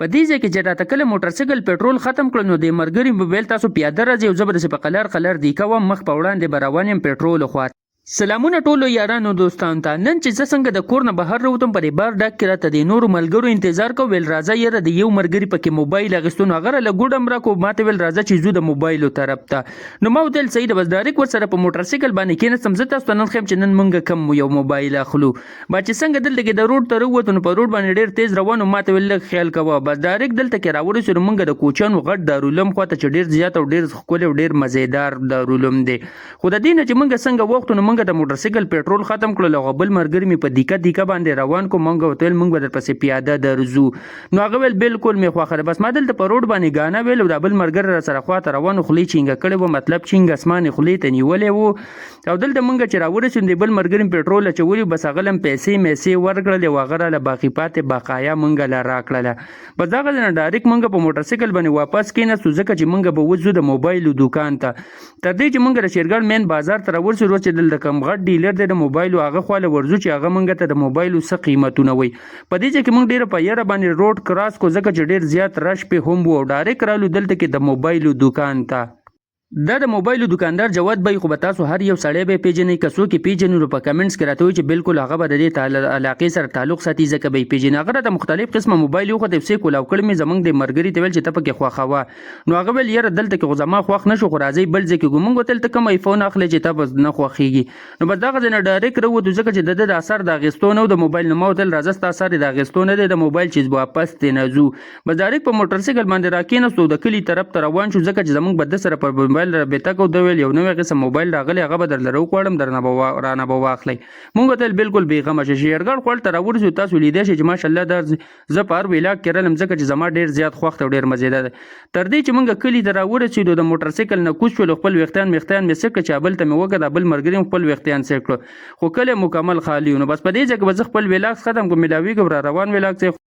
په دې ځای کې چې راته کله موټرسایکل پټرول ختم کړو، نو دې مرګري مې ویل تاسو پیاده راځئ او زه به داسې په قلار قلار دیکه وم، مخ په وړاندې به روان یم پټرولو خوا. سلامونه ټولو یارانو دوستانو ته. نن چې زه څنګه د کور نه بهر راوتم، په دې بار ډاک کې راته د نورو ملګرو انتظار کو. ویل راځه یاره، د یو مرګري پکې موبایل اخیستو، نو هغه راله ګوډم راکو، ماته ویل راځه چې ځو د موبایلو طرف ته. نو ما ورته ویل صحیح ده. بس ډایرک ورسره په موټرسایکل باندې کېناستم. زه تاسو ته نن ښیم چې نن مونږ کوم یو موبایل اخلو. با چې څنګه دلته کې د روډ ته راووتو، نو په روډ باندې ډېر تیز روان و، ماته ویل لږ خیال کوه. بس ډایرک دلته کې راورسېدو مونږ د کوچیانو غټ دارالعلوم خواته، چې ډېر زیات او ډېر ښکلی او ډېر مزیدار دارالعلوم دی. خو د دې نه چې مونږ څنګه وختو، نو مونږ د موټرسایکل پټرول ختم کړل. هغه بل مرګري مې په دیکه دیکه باندې روان کو. مونږ ورته ویل مونږ به درپسې پیاده درځو، نو هغه ویل بالکل مې خوښه ده. بس ما دلته په روډ باندې ګانه ویل او دا بل مرګری راسره خواته روان و، خولې چینګه کړې وه، مطلب چینګ اسمان یې خولې ته نیولی و. او دلته مونږ چې راورسېدو، د بل مرګري مې پټرول اچولي، بس هغه له پیسې میسې ورکړلې او هغه راله باقي پاتې بقایا مونږ له راکړله. بس دغه ځای نه ډایرک مونږ په موټرسایکل باندې واپس کېناستو، ځکه چې مونږ به اوس ځو د موبایلو دوکان ته. تر دې چې مونږ د شیرګړ مین بازار ته راورسېدو، چې دلته کوم غټ ډیلر دی د موبایلو، هغه خوا له ورځو چې هغه مونږ ته د موبایلو څه قیمتونه وایي. په دې ځای کې مونږ ډېره په یره باندې روډ کراس کو، ځکه چې ډېر زیات رش پې هم وو، او ډایرک رالو دلته کې د موبایلو دوکان ته. دا د موبایلو دوکاندار جواد بای خو به تاسو هر یو سړی به پیژنئ. که څوک یې پیژني، نو په کمنټس کې راته وایي چې بالکل هغه به د دې علاقې سره تعلق ساتي، ځکه به یې پیژني. هغه راته مختلف قسمه موبایل وښود، یو څه کولاو کړی مې. زمونږ د مرګري ته ویل چې ته پکې خوښوه، نو هغه ویل یاره دلته کې خو زما خوښ نه شو، خو راځئ بل ځای کې ګو. مونږ ورته ته کوم ایفون اخلې چې تا به نه خوښېږي؟ نو بس دغه ځای نه ډایرک راووتو، ځکه چې د ده د اثر د اخیستو نه و د موبایل. نو ما ورته ویل راځه، ستا اثر یې د اخیستو نه دی د موبایل، چې واپس ترې نه ځو. بس ډایرک په موټرسایکل باندې راکېناستو او د کلي طرف ته روان شو، ځکه چې زمونږ به ده سره پر موبایل رابطه کو. ده ویل یو نوی قسم موبایل راغلی، هغه به درله راوغواړم، درنه به رانه به واخلئ. مونږ ورته ویل بالکل بېغمه شئ. شیرګړ خوړ ته راورسېدو. تاسو لیدی شئ چې ماشاءالله دا زه په هر ویلاګ کې رالم، ځکه چې زما ډېر زیات خوښ دی او ډېر مزېدار دی. تر دې چې مونږ کلي ته راورسېدو، د موټرسایکل نه کوز شولو. خپل ویښتان میښتان مې څه کړه چې بل ته مې وکړه، بل ملګري هم خپل ویښتان څه کړو، خو کلی مکمل خالي و. نو بس په دې ځای کې به زه خپل ویلاګ ختم کړم. ملاویږم را روان ویلاګ.